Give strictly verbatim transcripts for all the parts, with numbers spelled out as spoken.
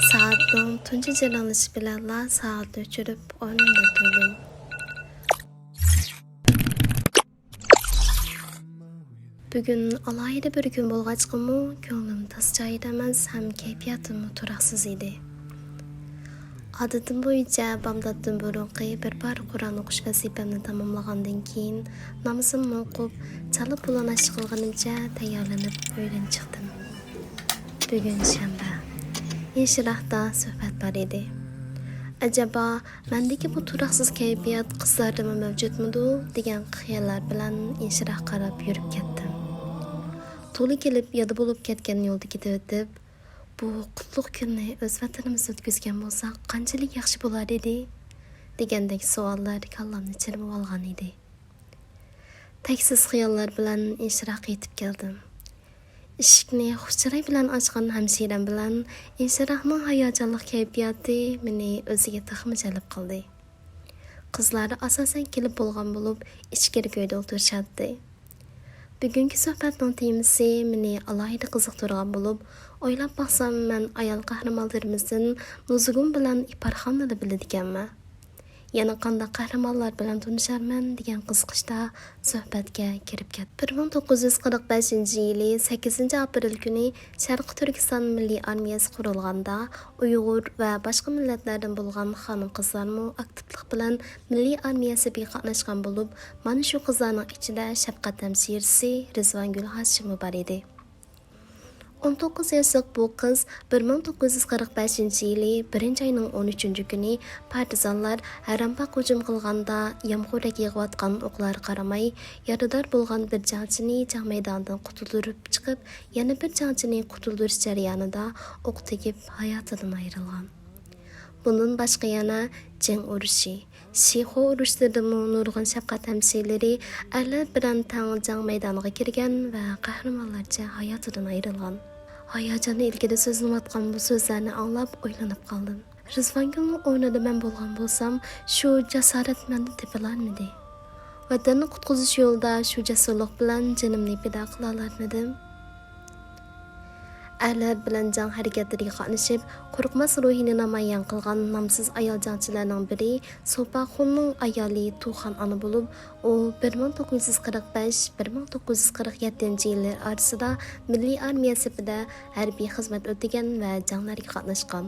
سائەتنىڭ تۇنجى جىرىڭلىشى بىلەنلا سائەتنى ئۆچۈرۈپ ئورنۇمدىن تۇردۇم. بۈگۈن ئالاھىدە بىر كۈن بولغاچقىمۇ، كۆڭلۈم تاس جايىدا ئەمەس ھەم كەيپىياتىممۇ تۇراقسىز ئىدى. ئادىتىم بويىچە بامداتتىن بۇرۇنقى بىر پارە قۇرئان ئوقۇش ۋەزىپەمنى تاماملىغاندىن كېيىن، نامىزىمنى ئوقۇپ، چالا پۇلان ئاش قىلغىنىمچە تەييارلىنىپ ئۆيدىن چىقتىم. بۈگۈن شەنبە. ئىنشىراھتا سۆھبەت بار ئىدى. ئەجەبا، مەندىكى بۇ تۇراقسىز كەيپىيات قىزلاردىمۇ مەۋجۇتمىدۇ دېگەن خىياللار بىلەن ئىنشىراھقا قاراپ يۈرۈپ كەتتىم. تولا كېلىپ يادا بولۇپ كەتكەن يولدا كېتىۋېتىپ، بۇ قۇتلۇق كۈننى ئۆز ۋەتىنىمىزدە ئۆتكۈزگەن بولساق قانچىلىك ياخشى بولار ئىدى، دېگەندەك سوئاللار كاللامنى چىرمىۋالغان ئىدى. تەكسىز خىياللار بىلەن ئىنشىراھقا يېتىپ كەلدىم. ئىشىكنى خۇش چىراي بىلەن ئاچقان ھەمشىرەم بىلەن ئىنشىراھنىڭ ھاياجانلىق كەيپىياتى مېنى ئۆزىگە تېخىمۇ جەلپ قىلدى. قىزلار ئاساسەن كېلىپ بولغان بولۇپ، ئىچكىرىكى ئۆيدە ئولتۇرۇشاتتى. بۈگۈنكى سۆھبەتنىڭ تېمىسى مېنى ئالاھىدە قىزىقتۇرغان بولۇپ، ئويلاپ باقسام، مەن ئايال قەھرىمانلىرىمىزدىن نۇزۇگۇم بىلەن ئىپارخاننىلا بىلىدىكەنمەن. يەنە قانداق قەھرىمانلار بىلەن تونۇشارمەن دېگەن قىزىقىشتا سۆھبەتكە كىرىپ كەتتىم. بىر مىڭ توققۇز يۈز قىرىق بەشىنچى يىلى سەككىزىنچى ئاپرېل كۈنى شەرقىي تۈركىستان مىللىي ئارمىيەسى قۇرۇلغاندا، ئۇيغۇر ۋە باشقا مىللەتلەردىن بولغان خانىم-قىزلارمۇ ئاكتىپلىق بىلەن مىللىي ئارمىيەسىگە قاتناشقان بولۇپ، مانا شۇ قىزلارنىڭ ئىچىدە شەپقەت ھەمشىرىسى رىزۋانگۈل ھاشىممۇ بار ئىدى. ئون توققۇز ياشلىق بۇ قىز بىر مىڭ توققۇز يۈز قىرىق بەشىنچى يىلى بىرىنچى ئاينىڭ ئون ئۈچىنچى كۈنى پارتىزانلار ھەرەمباغ ھۇجۇم قىلغاندا، يامغۇردەك يېغىۋاتقان ئوقلارغا قارىماي، يارىدار بولغان بىر جەڭچىنى جەڭ مەيدانىدىن قۇتۇلدۇرۇپ چىقىپ، يەنە بىر جەڭچىنى قۇتۇلدۇرۇش جەريانىدا ئوق تېگىپ ھاياتىدىن ئايرىلغان. بۇندىن باشقا يەنە جىڭ ئۇرۇشى، شىخۇ ئۇرۇشلىرىدىمۇ نۇرغۇن شەپقەت ھەمشىرىلىرى ئەرلەر بىلەن تەڭ جەڭ مەيدانىغا كىرگەن ۋە قەھرىمانلارچە ھاياتىدىن ئايرىلغان. ھاياجاننى ئىلكىدە سۆزلىنىۋاتقان بۇ سۆزلەرنى ئاڭلاپ ئويلىنىپ قالدىم. رىزۋانگۈلنىڭ ئورنىدا مەن بولغان بولسام، شۇ جاسارەت مەندە تېپىلارمىدى؟ ۋەتەننى قۇتقۇزۇش يولىدا شۇ جەسۇرلۇق بىلەن جېنىمنى پىدا قىلالارمىدىم؟ ئەرلەر بىلەن جەڭ ھەرىكەتلىرىگە قاتنىشىپ، قورقماس روھىنى نامايان قىلغان نامسىز ئايال جەڭچىلەرنىڭ بىرى سوپاخۇننىڭ ئايالى تۇخان ئانا بولۇپ، ئۇ بىر مىڭ توققۇز يۈز قىرىق بەش، بىر مىڭ توققۇز يۈز قىرىق يەتتىنچى يىللىرى ئارىسىدا مىللىي ئارمىيە سېپىدە ھەربىي خىزمەت ئۆتىگەن ۋە جەڭلەرگە قاتناشقان.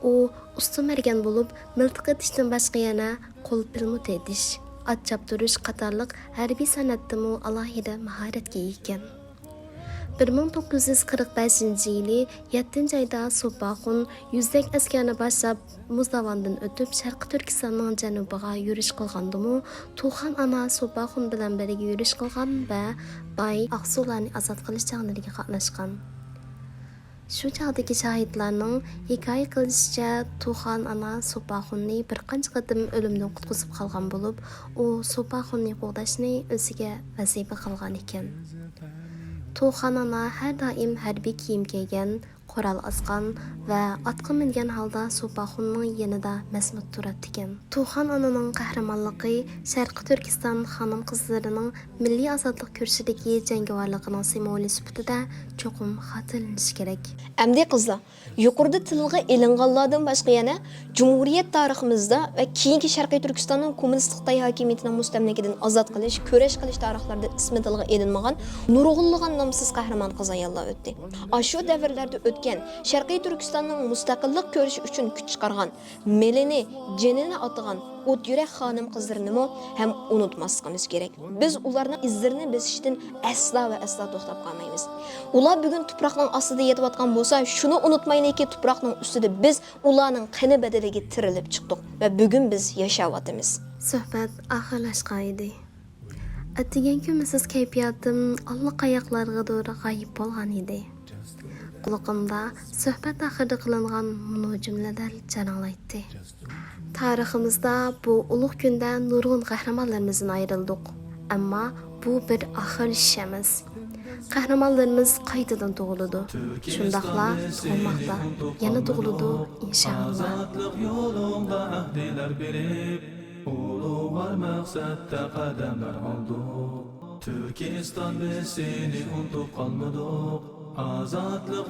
ئۇ ئۇستا مەرگەن بولۇپ، مىلتىق ئېتىشتىن باشقا يەنە قول پىلىمۇتى ئېتىش، ئات چاپتۇرۇش قاتارلىق ھەربىي سەنئەتتىمۇ ئالاھىدە ماھارەتكە ئىگە ئىكەن. بىر مىڭ توققۇز يۈز قىرىق بەشىنچى يىلى يەتتىنچى ئايدا سوپاخۇن يۈزدەك ئەسكەرنى باشلاپ، مۇزداۋاندىن ئۆتۈپ، شەرقىي تۈركىستاننىڭ جەنۇبىغا يۈرۈش قىلغاندىمۇ، تۇخان ئانا سوپاخۇن بىلەن بىرگە يۈرۈش قىلغان ۋە باي ئاقسۇلارنى ئازاد قىلىش جەڭلىرىگە قاتناشقان. شۇ چاغدىكى شاھىتلارنىڭ ھېكايە قىلىشىچە، تۇخان ئانا سوپاخۇننى بىر قانچە قېتىم ئۆلۈمدىن قۇتقۇزۇپ قالغان بولۇپ، ئۇ سوپاخۇننى قوغداشنى ئۆزىگە ۋەزىپە قىلغان ئىكەن. تۇخان ئانا ھەر دائىم ھەربىي كىيىم كىيگەن، قورال ئاسقان ۋە ئاتقا مىنگەن ھالدا سوپاخۇننىڭ يېنىدا مەسمۇت تۇراتتىكەن. تۇخان ئانىنىڭ قەھرىمانلىقى شەرقىي تۈركىستان خانىم-قىزلىرىنىڭ مىللىي ئازادلىق كۈرىشىدىكى جەڭگىۋارلىقىنىڭ سىمۋولى سۈپىتىدە چوقۇم خاتىرىلىنىشى كېرەك. ئەمدى قىزلار، يۇقىرىدا تىلغا ئېلىنغانلاردىن باشقا يەنە جۇمھۇرىيەت تارىخىمىزدا ۋە كېيىنكى شەرقىي تۈركىستاننىڭ كوممۇنىستلىق خىتاي ھاكىمىيىتىنىڭ مۇستەملىكىدىن ئازاد قىلىش، كۈرەش قىلىش تارىخلىرىدا ئىسمى تىلغا ئېلىنمىغان نۇرغۇنلىغان نامسىز قەھرىمان قىز-ئاياللار ئۆتتى. ئاشۇ دەۋرلەردە ئۆتكەن، شەرقىي تۈركىستاننىڭ مۇستەقىللىق كۈرىشى ئۈچۈن كۈچ چىقارغان، مېلىنى، جېنىنى ئاتىغان ئوت يۈرەك خانىم-قىزلىرىنىمۇ ھەم ئۇنتۇماسلىقىمىز كېرەك. بىز ئۇلارنىڭ ئىزلىرىنى بېسىشتىن ئەسلا ۋە ئەسلا توختاپ قالمايمىز. ئۇلار بۈگۈن تۇپراقنىڭ ئاستىدا يېتىۋاتقان بولسا، شۇنى ئۇنتۇمايلىكى، تۇپراقنىڭ ئۈستىدە بىز ئۇلارنىڭ قېنى بەدىلىگە تىرىلىپ چىقتۇق ۋە بۈگۈن بىز ياشاۋاتىمىز. سۆھبەت ئاخىرلاشقان ئىدى. ئەتىگەنكى ئۈمىدسىز كەيپىياتىم ئاللىقاياقلارغىدۇر غايىب بولغان ئىدى. قۇلىقىمدا سۆھبەت ئاخىرىدا قىلىنغان مۇنۇ جۈملىلەر جاراڭلايتتى. تارىخىمىزدا بۇ ئۇلۇغ كۈندە نۇرغۇن قەھرىمانلىرىمىزدىن ئايرىلدۇق. ئەمما بۇ بىر ئاخىر ئىش ئەمەس. قەھرىمانلىرىمىز قايتىدىن تۇغۇلىدۇ. شۇنداقلا تۇغۇلماقتا. يەنە تۇغۇلىدۇ، ئىنشائاللا. ئۇلۇغۋار مەقسەتتە قەدەملەر ئالدۇق. تۈركىستان، بىز سېنى ئۇنتۇپ قالمىدۇق. ئازادلىق